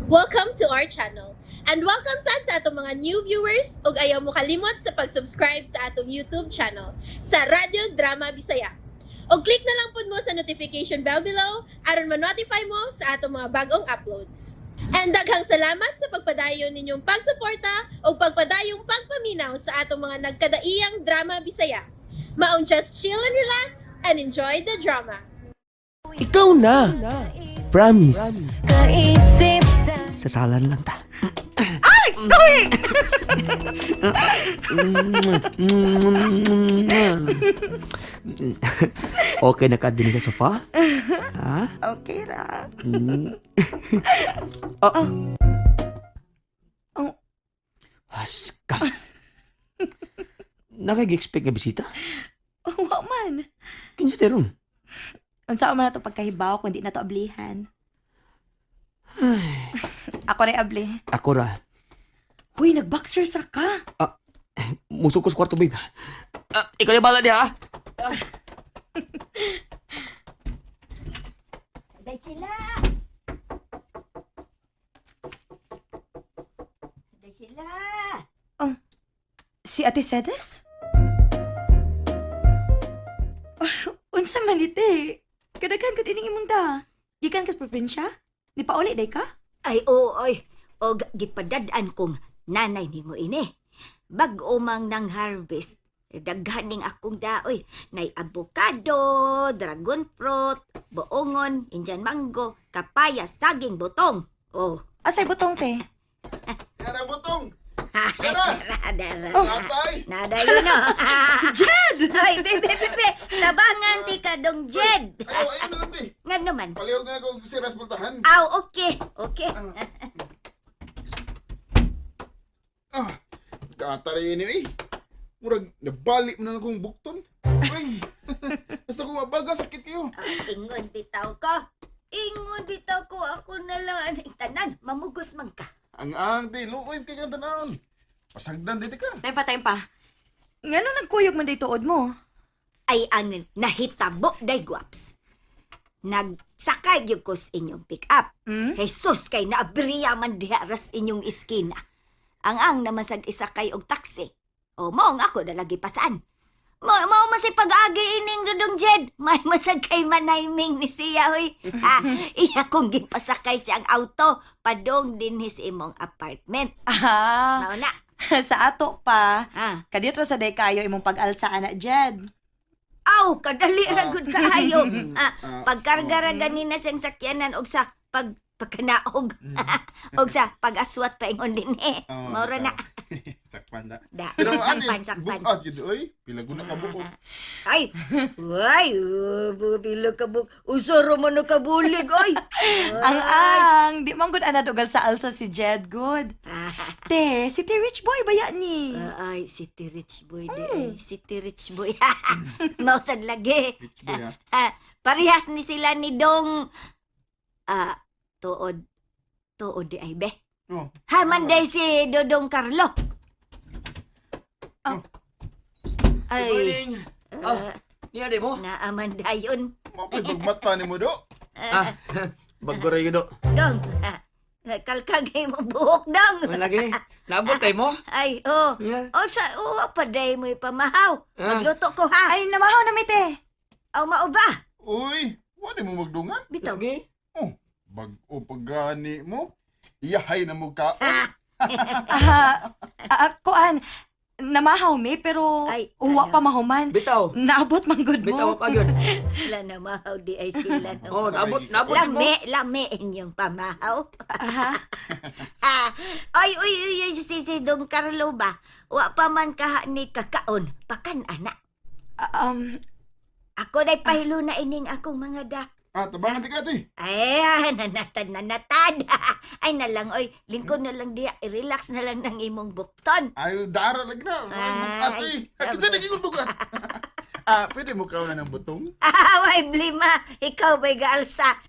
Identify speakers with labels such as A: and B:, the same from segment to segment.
A: Welcome to our channel. And welcome sad sa atong mga new viewers ug ayaw mo kalimot sa pag-subscribe sa atong YouTube channel sa Radyo Drama Bisaya. Og click na lang pud mo sa notification bell below aron ma-notify mo sa atong mga bagong uploads. And daghang salamat sa pagpadayon ninyong pagsuporta ug pagpadayong pagpaminaw sa atong mga nagkadaiyang drama Bisaya. Maong just chill and relax and enjoy the drama.
B: Ikaw na. Promise.
C: Kaisip sa
B: Sasalan lang ta. Ay! Okay na ka din sa sofa? Ha?
D: Okay ra.
B: Oh.
D: Oh.
B: Haska. Nakag-expect nga bisita?
D: Oh, wa man.
B: Kinsa meron?
D: Unsa man na to pagkahibaw kung di na to ablihan. Ako rin abli.
B: Ako ra.
D: Huy, nag-boxers ra ka.
B: Musok ko sa kwarto, babe. Ah, ikaw na bala niya, ah.
C: Day sila. Day sila.
D: Si Ate Sedes? Oh, unsa man ite? Kadaghan gud ining imong da. Gikan ka sa probinsya? Di pa uli day ka?
C: Ay oo oy. Og gipadad-an kong nanay nimo ini. Bag-o mang nang harvest. Daghan ning akong daoy. Nay avocado, dragon fruit, boongon, Indian mango, kapaya, saging, butong. Oh.
D: Asay butong te.
E: Yara butong! Yara!
C: Dara.
D: Oh.
E: Tatay!
C: Nada yun no. Jed! Ay, bebe, bebe. Tabangan ti ka dong Jed.
E: Ayaw, ayaw na lang di.
C: Nga naman.
E: Palihog na ako si Raspultahan.
C: Aw, okay. Okay.
E: Ah, katari ini eh. Murag, nabalik mo na akong bukton. Ay! Basta kung mabaga, sakit kayo.
C: Ingon bitaw ko. Ingon bitaw ko. Ako na lang. Ang tanan, mamugos man ka.
E: Ang ang di, luoy kay kang tanan. Pasagdan dito ka.
D: Time pa, time pa. Ngano nagkuyog man day tuod mo?
C: Ay, ang nahitabo day guwaps. Nagsakay gyud ko sa inyong pick up.
D: Hmm?
C: Jesus, kay naabriya man diha ras inyong iskina. Ang ang naman sag isakay og taxi. O mao nga ako na lagi pasaan. Mo mao man si pag-agi ining Dudong Jed. May masag kay manayming ni siya hoy. Ha, iya kong gipasakay siya ang auto padong dinhi sa imong apartment.
D: Ah,
C: Mao na.
D: sa ato pa.
C: Ha.
D: Kadiyot ra sa day kayo imong pag-alsa ana Jed.
C: Aw, kadali ra gud kaayo. Ha,
E: Ah,
C: pagkarga ra ganina siyang sakyanan og sa pag pagkanaog og sa pag-aswat paingon dinhi.
E: Oh,
C: Mao ra na.
E: Sakpan na.
C: Da,
E: Pero
C: sakpan,
E: ani,
C: sakpan.
E: bukat yun, oy. Pila guna ka buko.
C: Ay, ay, oh, pila ka buk. Usoro mo na kabulig, oy.
D: Ang ang, di man gud ana dugal sa alsa si Jed good. Te, si Te Rich Boy baya ni.
C: Ah, ay, city rich boy di ay. City rich boy. Mausad lagi.
E: Rich boy, ha?
C: Ah, parehas ni sila ni Dong. Ah, tuod. Tuod di ay be.
E: Oh.
C: Haman day si Dodong Carlo.
D: Ah.
C: Ay,
B: Morning.
C: ah,
B: Niya di mo?
C: naaman dayon.
E: Mapay mata ni mo, do.
B: Ah, bago ra yun, do.
C: Dong, kalkagay mo buhok, Dong.
B: Ano lagi? Naabot tayo mo?
C: Ay, oh.
B: Yeah.
C: O sa oo pa day mo ipamahaw.
B: Ah.
C: Magluto ko ha.
D: Ay, namahaw na mi te.
C: Aw mao ba?
E: Uy, wala mo magdungan.
C: Bitaw.
B: Lagi.
E: Bag-o pagani mo. Iyahay na mo ka.
D: Ah, ah, kuan. Namahaw mi pero
C: Ay,
D: uwa
C: ano?
D: pa mahuman.
B: Bitaw.
D: Naabot man gud
B: Bitaw
D: mo.
B: pa yun.
C: Wala na mahaw di ay sila no.
B: Oh, naabot, naabot mo.
C: Lame, lame inyong pamahaw.
D: Aha.
C: Ah, ay, uy, uy, uy, si Dong Carlo ba? Wa pa man kaha ni kakaon, pakan ana.
D: Ah,
C: Ako day pahilo na ining akong mga da.
E: Ah, tabangan di ka, di.
C: Ay, ah, nanatad, nanatad. Ay, nalang, oy, lingkod na lang diya, i-relax na lang ng imong bukton.
E: Ay, dara lagi na.
C: Ay.
E: Ate, kasi naging bukat. Ah, pwede mo kauna ng butong?
C: Ah, way blima, ikaw ba'y gaalsa?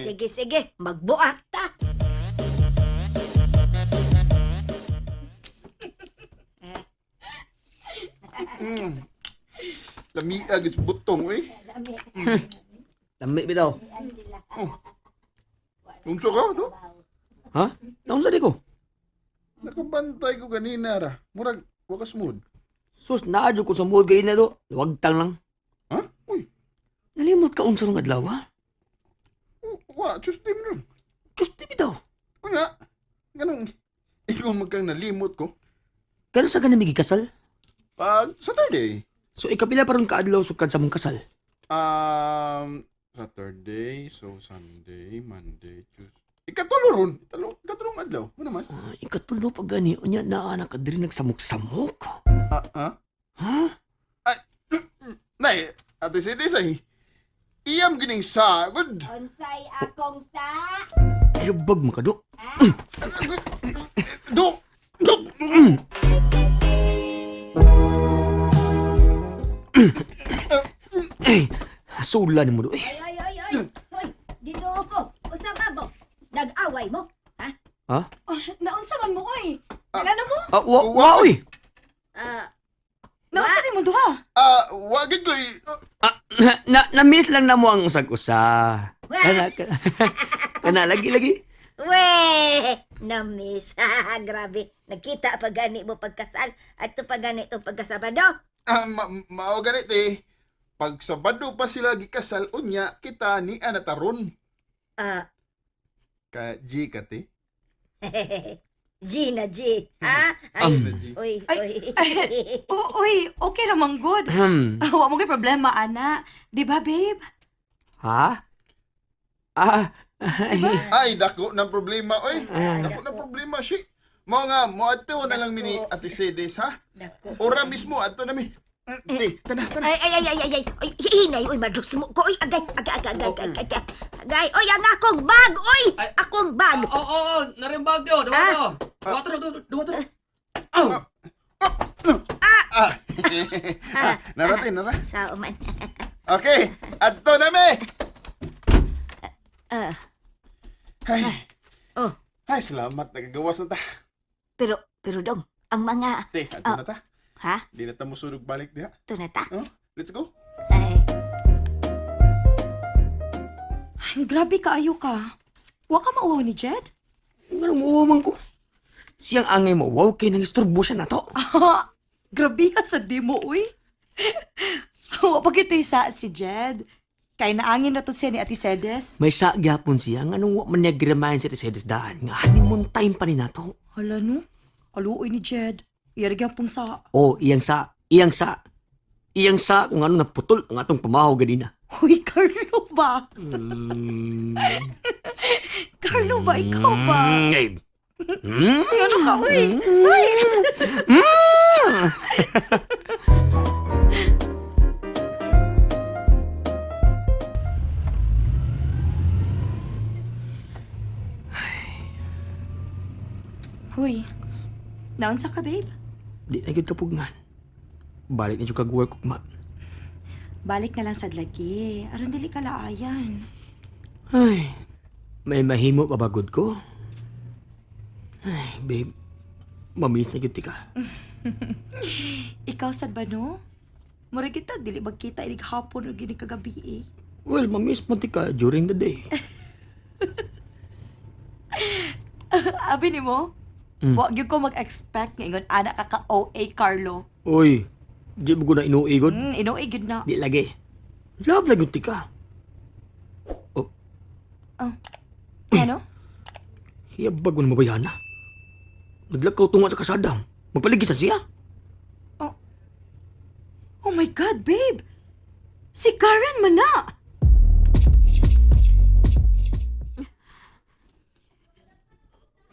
C: Sige, sige, magbuak ta.
E: Lamia gid sa butong eh.
B: Lami bitaw.
E: Unsa ka, do?
B: Ha? Naunsa di ko?
E: Nakabantay ko ganina ra. Murag wa ka smooth.
B: Sus, naadyo ko sa mood ganina do. Wagtang lang.
E: Ha? Uy,
B: Nalimot ka unsa rong adlaw, ha?
E: wa Tuesday man ron.
B: Tuesday bitaw.
E: Unya, ganong ikaw magkang nalimot ko.
B: Karon sa ganang gikasal?
E: Pag Saturday.
B: So ikapila pa ron kaadlaw sukad sa mong kasal.
E: Saturday, so Sunday, Monday, Tuesday. Ikatulo ron. Ikatulo, ikatulong adlaw. Ano naman?
B: Ah, ikatulo pa gani unya naa na ka diri nagsamok-samok.
E: Ah, ah?
B: Ha?
E: Nay, ate Sidis ay. Iyam gining sagod.
C: Unsay akong sa?
B: Yabag makado.
E: Do! Do!
B: Eh, sula ni mo do eh.
C: Ay, ay, ay, ay. Hoy, Ginoo ko. Usa ba mo? Nag-away mo? Ha?
B: Ha?
D: Oh, naunsa man mo oy?
E: Ah.
D: Ngano mo?
B: Ah, wa, wa oy.
C: Ah,
D: Naunsa ni mo duha?
E: Ah, wagid ko eh.
B: Ah, na, na miss lang na mo ang usag-usa. Kana, kana, kana lagi lagi.
C: We, na-miss. Grabe. Nagkita pa gani mo pagkasal at to pa gani itong pagkasabado.
E: Ah, mao ganit eh. Pag Sabado pa sila gikasal, unya, kita ni anataron.
C: Ah,
E: Ka G ka te.
C: G na G. Ha? Ay,
E: Na G.
C: uy,
D: Ay,
C: uy.
D: Uy, okay ra man good.
B: Hmm.
D: Wa mo kay problema ana. Di ba, babe?
B: Ha? Ah, ay.
E: Ay, dako ng problema, oy.
B: Ay.
E: Dako ng problema, shi. Mao nga, mo ato na lang mini Ate Sedes, ha?
C: Dako.
E: Ora mismo, ato na mi. Te, tana, tana.
C: Ay, ay, ay, ay, ay, ay. Uy, hinay, uy, madusmo ko. Uy, agay, agay, agay, agay, agay, agay. Agay, uy, ang akong bag, uy! Akong bag.
B: Oo, oo, oh, narimbag yo.
C: Ah.
B: Dumato, dumato, dumato. Aw!
E: Ah. Ah, nara, te, nara.
C: Sao man.
E: Okay, ato na mi.
C: Ah,
E: Ay,
C: oh,
E: ay, salamat, nagagawas na ta.
C: pero, pero dong, ang mga,
E: Te, ato
C: Ah.
E: na ta.
C: ha?
E: Di na ta musurog balik diha.
C: Ito na ta.
E: Oh, let's go.
C: Ay,
D: Ay, grabe kaayo ka. Wa ka mauwaw ni Jed?
B: Nga nang man ko. Siyang angay mo, wow, kay nang isturbo siya na to.
D: Grabe ka sa dimo, uy. Wa pa gito'y sa si Jed. Kay naangin na to siya ni Ate Sedes.
B: May sa gyapon siya, nga nung wa man niya giramayan sa Mercedes daan, nga honeymoon time pa ni nato.
D: Hala no, kaluoy ni Jed. Iyarigyan pong sa.
B: O, iyang sa, iyang sa, iyang sa kung ano naputol ang atong pamahaw ganina.
D: Uy, Carlo ba?
B: Mm.
D: Carlo ba? Ikaw ba?
B: Ay. Mm.
D: Ano ka, uy?
B: Mm.
D: Huy, naunsa ka, babe?
B: Di na gyud kapugnan. Balik na jud kag work ugma.
D: Balik na lang sa lagi. Aron dili ka laayan.
B: Ay, may mahimo pa ba gud ko? Ay, babe. Mamiss na gyud ti ka.
D: Ikaw sad ba no? Murag kita dili magkita inig hapon o gini kagabi eh.
B: Well, mamiss man ti ka during the day.
D: Abi nimo? Wa gyud ko mag-expect nga ingon ana ka ka OA Carlo.
B: Uy, di mo ko na inuigod.
D: Inoa gyud na.
B: Di lagi. Love lagi ti ka. Oh,
D: Ano?
B: hiyabag mo na mabayana. Naglakaw tunga sa kasada. Magpaligis na siya.
D: Oh my God, babe! Si Karen man na!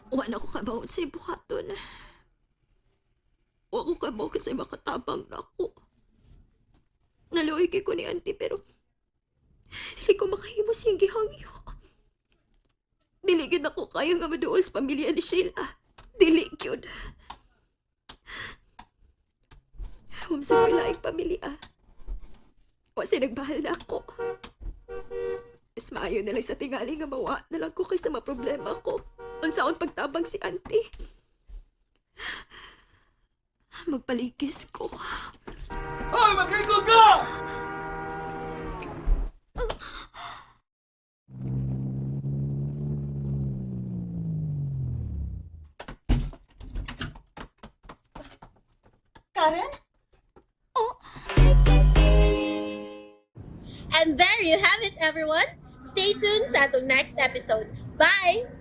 F: Wala ko kabaon sa buhaton. Wa ko kabaw kasi makatabang na ako. Naluoy kay ko ni auntie pero dili ko makahimo siyang gihangyo. Dili gyud ako kaya nga maduol sa pamilya ni Sheila. Dili gyud. Humsa ko laing pamilya. Wa siya nagbahal na ako. Mas maayo na lang sa tingali nga mawa na lang ko kaysa maproblema ko. Unsaon pagtabang si auntie. Magpaligis ko.
E: Hoy, magliko ka!
D: Karen?
A: And there you have it, everyone. Stay tuned sa atong next episode. Bye!